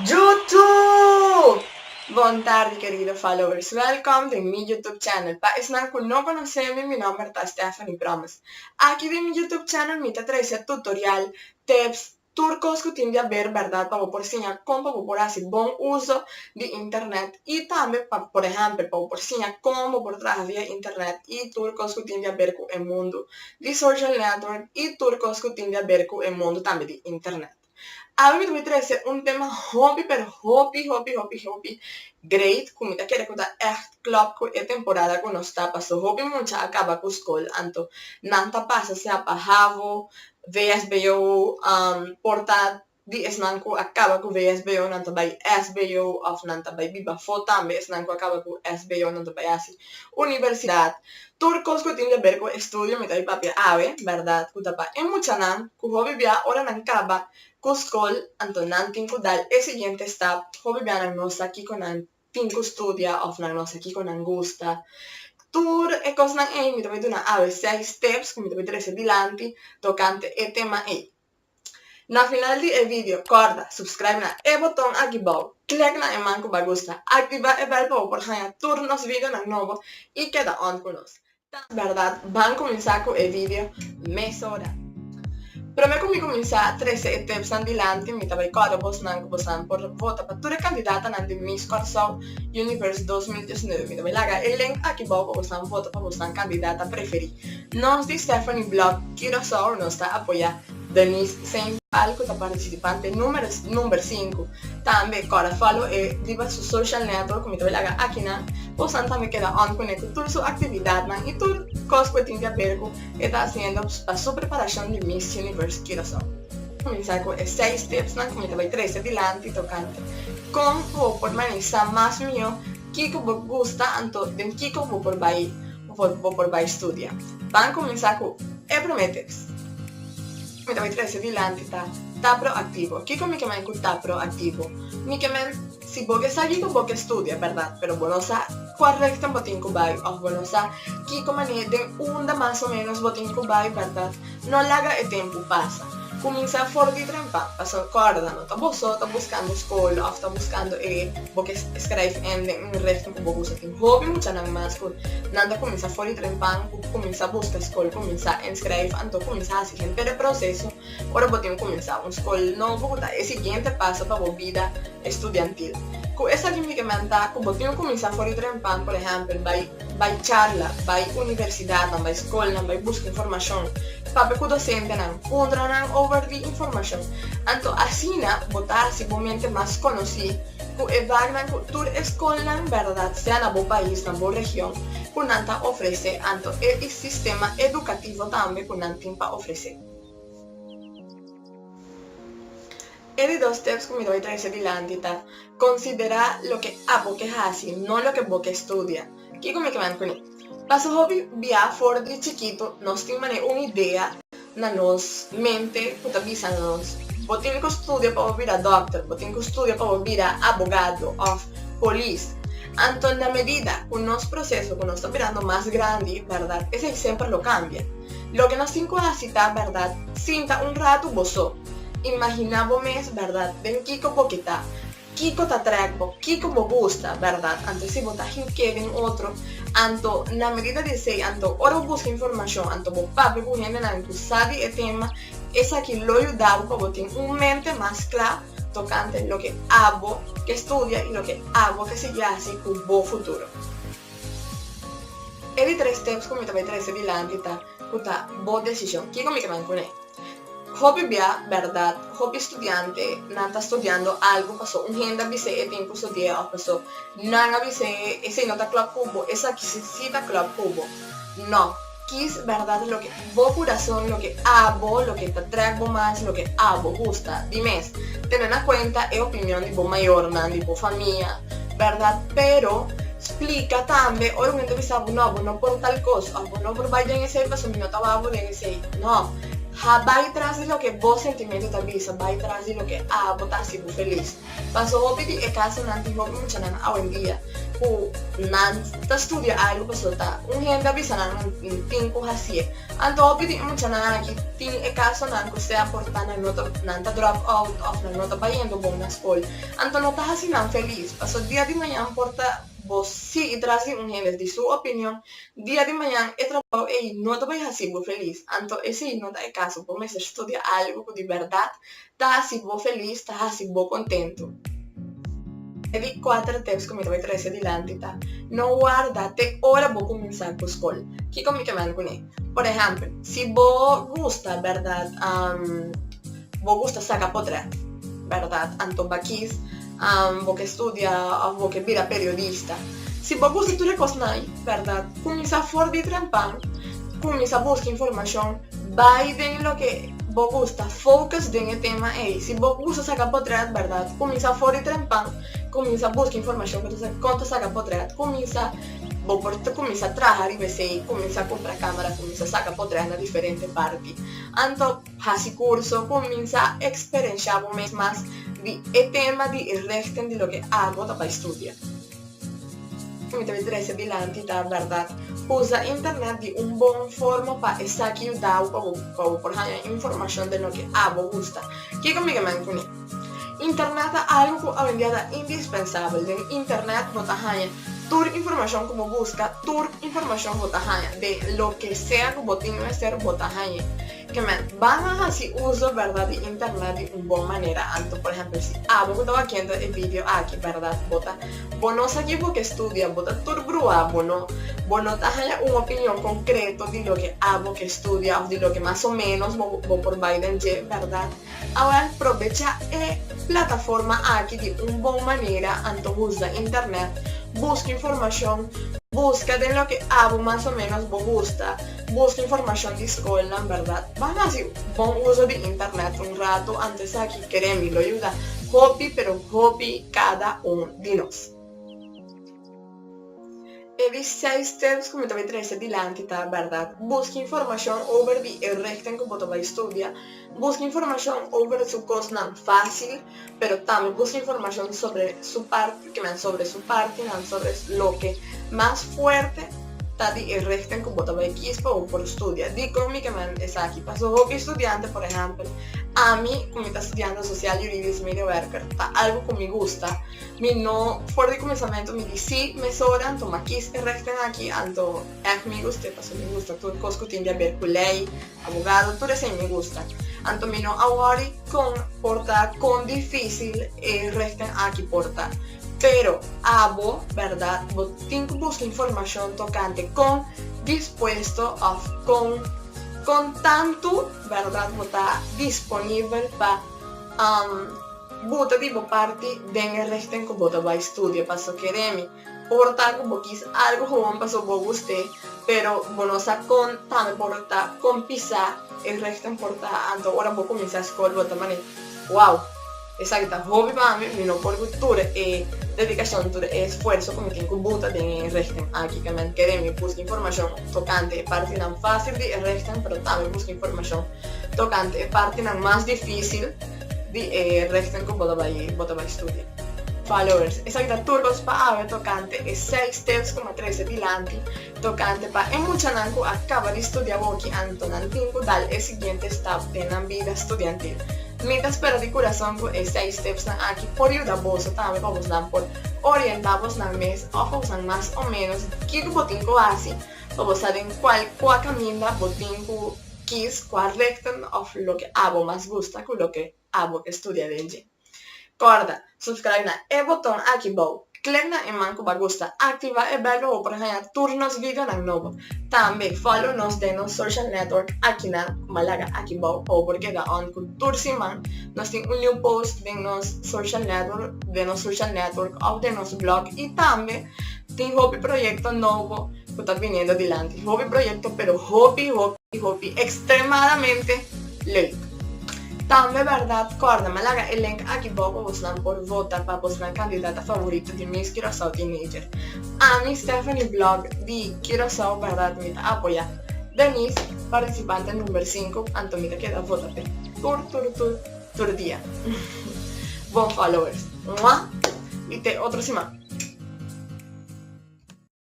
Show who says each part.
Speaker 1: YouTube! Bon tardi kerido followers, welkom den mi YouTube channel. Pa esnan ku no konosé mi, mi nomber ta Stephanie Promes. Aki den mi YouTube channel mi ta trese tutorial, tips, Tur kos ku tin di haber bèrdat pa bo por siña kon pa bo por hasi bon uso di internet i tambe pa por ehèmpel pa bo por siña kon bo por traha via internet i tur kos ku tin di haber ku e mundu di social network i tur kos ku tin di haber ku e mundu tambe di internet. Awe mi ta bai trese un tema hopi pero hopi hopi hopi hopi great ku mi ta kere ku ta ègt klòp ku e temporada ku nos ta paso hopi mucha a kaba ku skol anto nan ta pasa sea pa havo VSBO por ta di esnan ku a kaba ku VSBO nan ta bai SBO òf nan ta bai biba afó tambe esnan ku a kaba ku SBO nan ta bai hasi universidat. Tur kos ku tin di aber ku estudio mi ta bai papia awe bèrdat ku ta pa e muchanan ku hopi bia ora nan kaba ku skol anto nan tin ku dal e siguiente stap hopi bia nan no sa kiko nan tin ku studia òf nan no sa kiko nan gusta. Tur e kosnan ei mi ta bai duna awe seis tips ku mi ta bai trese dilanti tokante e tema ei. Na final di e video kòrda subscribe na e boton aki bou, klek na e man ku bo a gusta, aktivá e bèl pa bo por haña tur nos videonan nobo i keda on ku nos. Ta bèrdat, ban kuminsá ku e video mesora. Promé ku mi kuminsá trese e tipsnan dilanti, mi ta bai kòrda bosnan ku bosnan por vota pa tur e kandidatanan di Miss Kòrsou Universe 2019. Mi ta bai laga e link aki bou pa bosnan vota pa bosnan kandidata preferí. Nos di Stephanie Blog Curaçao nos ta apoyá Denise Saint Paul ku ta partisipante numero number sinku. Tambe kòrda follow e riba su social network ku mi ta bai laga akinan. Bosan tambe keda on kuné ku tur su aktividatnan i tur kos ku e tin di aber ku e ta hasiendo pa su preparashon di Miss Universe Curaçao. Kuminsá ku e seis tipsnan ku mi ta bai trese dilanti tokante kon bo por manisá mas mihó kiko bo gusta anto den kiko bo por bai bo por bai studia. Ban kuminsá ku e promé tips. Mi ta bai trese dilanti ta ta proaktivo. Kiko mi ke men ku ta proaktivo? Mi ke men si bo ke sa kiko bo ke studia, bèrdat, pero bo no sa kua richting bo tin ku bai òf bo no sa kiko manera den unda mas o ménos bo tin ku bai, bèrdat, no laga e tempu pasa. Kuminsá for di trempa, pasobra kòrda no ta bo so ta buskando skol òf ta buskando e bo ke skrijf in den un richting ku bo gusta. Tin hopi muchanan mas ku nan ta kuminsá for di trempan ku kuminsá buska skol, kuminsá inskrijf, anto kuminsá hasi henter e proseso ora bo tin kuminsá un skol nobo ku ta e siguiente paso pa bo bida estudiantil. Ku esaki mi ke menta ku bo tin kuminsá for di trempan, por ehèmpel bai bai charla, bai universidatnan, bai skolnan, bai buska informashon, papia ku dosentenan, puntra nan over di informashon. Anto asina bo ta hasi bo mente mas konosí ku e vaknan ku tur e skolnan bèrdat sea na bo pais, na bo region ku nan ta ofresé, anto e sistema edukativo tambe ku nan tin pa ofresé. E di dos steps ku mi ta bai trese dilanti ta konsiderá loke abo ke hasi, no loke bo ke studia. Kiko mi ke manda kuné? Paso hopi bia for di chikitu nos tin manera un idea na nos mente ku ta bisa nos, bo tin ku studia pa bo bira dòkter, bo tin ku studia pa bo bira abogado òf polis. Anto na medida ku nos proseso ku nos ta birando mas grandi, bèrdat, esei semper lo kambia. Loke nos tin ku hasi ta, bèrdat, sinta un ratu bo so. Imaginá bo mes, bèrdat, den kiko bo ke ta, kiko ta trèk bo, kiko bo gusta, bèrdat. Anto si bo ta hink'é den otro, anto na medida di esei, anto ora bo buska informashon, anto bo papia ku hendenan ku sa di e tema, esaki lo yuda bo pa bo tin un mente mas kla tokante loke abo ke studia i loke abo ke sigui hasi ku bo futuro. E di tres steps ku mi ta bai trese dilanti ta ku ta bo desishon. Kiko mi ke manda kuné? Hopi bia, bèrdat, hopi studiante nan ta studiando algu paso un hende a bis'é e tin ku studi'é òf paso nan a bis'é esei no ta klòp ku bo, esaki si si ta klòp ku bo. Nò, kis bèrdat loke bo kurason, loke abo, loke ta trèk bo mas, loke abo gusta di mes. Tene na kuenta e opinion di bo mayornan, di bo famia, bèrdat, pero splika tambe ora un hende bisa bo, nò, bo no por tal kos òf bo no por bai den esei pasobra mi no ta wak bo den esei. Nò. Ha bai tras di loke bo sentimentu ta bisa, bai tras di loke abo ta hasi bo felis. Paso hopi di e kasonan tin hopi muchanan awendia ku nan ta studia algu pasobra ta un hende a bisa nan nan tin ku hasié. Anto hopi di e muchanan aki tin e kasonan ku sea por ta nan no ta nan ta drop out òf nan no ta bayendo bon na skol. Anto no ta hasi nan felis pasobra dia di mañan por ta Bo sigui tras di un hende di su opinion, dia di mañan e trabou ei no ta bai hasi bo felis. Anto esei no ta e kaso. Bo mester studia algu ku di bèrdat ta hasi bo felis, ta hasi bo kontentu. E di kuater tips ku mi ta bai trese dilanti ta, No warda te ora bo kuminsá ku skol. Kiko mi ke manda kuné? Por ehèmpel, si bo gusta bèrdat bo gusta saka potrèt, bèrdat, anto bakis Bo ke studia òf bo ke bira periodista. Si bo gusta tur e kosnan ei, bèrdat, kuminsá for di trempan, kuminsá buska informashon, bai den loke bo gusta, focus den e tema ei. Si bo gusta saka potrèt, bèrdat, kuminsá for di trempan, kuminsá buska informashon kon ta saka potrèt, kuminsá, bo por kuminsá traha riba esei, kuminsá kumpra kamera, kuminsá saka potrèt na diferente parti. Anto. Hasi kurso, kuminsá eksperenshá bo mes mas di e tema di e rechten di loke abo ta bai studia. Mi ta bai trese dilanti ta bèrdat, usa internet di un bon forma pa esaki yuda bo pa bo pa bo por haña informashon den loke abo gusta. Kiko mi ke men kuné? Internet ta algu ku awendia ta indispensabel. Den internet bo ta haña tur informashon ku bo buska, tur informashon bo ta haña den loke sea ku bo tin mester bo ta hañ'e. Kemen, ban a hasi uso bèrdat di internet di un bon manera. Anto, por ehèmpel, si abo ku ta wakiendo e video aki bèrdat bo ta bo no sa ki bo ke studia, bo ta tur bruá, bo no bo no ta haña un opinion konkreto di loke abo ke studia òf di loke mas o ménos bo bo por bai den dje, bèrdat? Awèl, probechá e plataforma aki di un bon manera, anto usa internet, buska informashon, buska den loke abo mas o ménos bo gusta. Buska informashon di skolnan bèrdat. Ban hasi bon uso di internet un ratu antes aki kere mi lo yuda hopi pero hopi kada un di nos. E di seis tips ku mi ta bai trese dilanti ta bèrdat buska informashon over di e richting ku bo ta bai studia, buska informashon over su kosnan fásil pero tambe buska informashon sobre su parti kimen sobre su partinan sobre loke mas fuerte ta di e richting ku bo ta bai kies pa bo por studia. Dikon mi ke men esaki? Pasobra hopi studiante, por ehèmpel, ami ku mi ta studiando Sociaal Juridisch Medewerker, ta algu ku mi gusta, mi no for di kuminsamentu mi di sí mesora, anto m'a kies e richting aki, anto ègt mi gust'é pasobra mi gusta tur kos ku tin di aber ku lei, abogado, tur esei mi gusta. Anto mi no a wòri kon por ta, kon difísil e richting aki por ta. Pero abo, bèrdat, bo tin ku buska informashon tokante kon dispuesto òf kon kon tantu, bèrdat, bo ta disponibel pa buta di bo parti den e richting ku bo ta bai studia. Paso kere mi, por ta ku bo kis algu gewoon paso bo gust'é, pero bo no sa kon tambe por ta, kon pisá e richting por ta. Anto ora bo kuminsá skol bo ta manera, wow! Esaki ta hopi pa mi, mi no por ku tur e dedikashon, tur e esfuerso ku mi tin ku buta den e richting aki. Ke men kere mi buska informashon tokante e partinan fásil di e richting, pero tambe buska informashon tokante e partinan mas difísil di e richting ku bo ta bai bo ta bai studia. Followers, esaki ta tur kos pa awe tokante e seis tips ku mi a trese dilanti tokante pa e muchanan ku a kaba di studia awoki anto nan tin ku dal e siguiente stap den nan bida studiantil. Mi ta spera di kurason ku e seis stepsnan aki por yuda boso tambe pa bosnan por orientá bosnan mes òf pa bosnan mas o ménos kiko bo tin ku hasi pa bo sa den kual kua kaminda bo tin ku kis kua richting òf loke abo mas gusta ku loke abo ke studia den dje. Kòrda, subscribe na e boton aki bou. Klik na e man ku bo a gusta. Aktivá e bèl pa bo por haña tur nos videonan nobo. Tambe follow nos den nos social network akinan ku bo a laga aki bou pa bo por keda on ku tur siman nos tin un new post den nos social network den nos social network òf den nos blog i tambe tin hopi proyekto nobo ku ta biniendo dilanti. Hopi proyekto pero hopi hopi hopi ekstremadamente leuk. Tambe bèrdat kòrda mi a laga e link aki bou pa bosnan por vota pa bosnan kandidata favorito di Miss Curaçao Teenager. Ami Stephanie Blok di Curaçao bèrdat mi ta apoyá. Denise, partisipante number sinku, anto mi ta keda vota p'e tur tur tur tur dia. Bon followers. Mua! I te otro siman.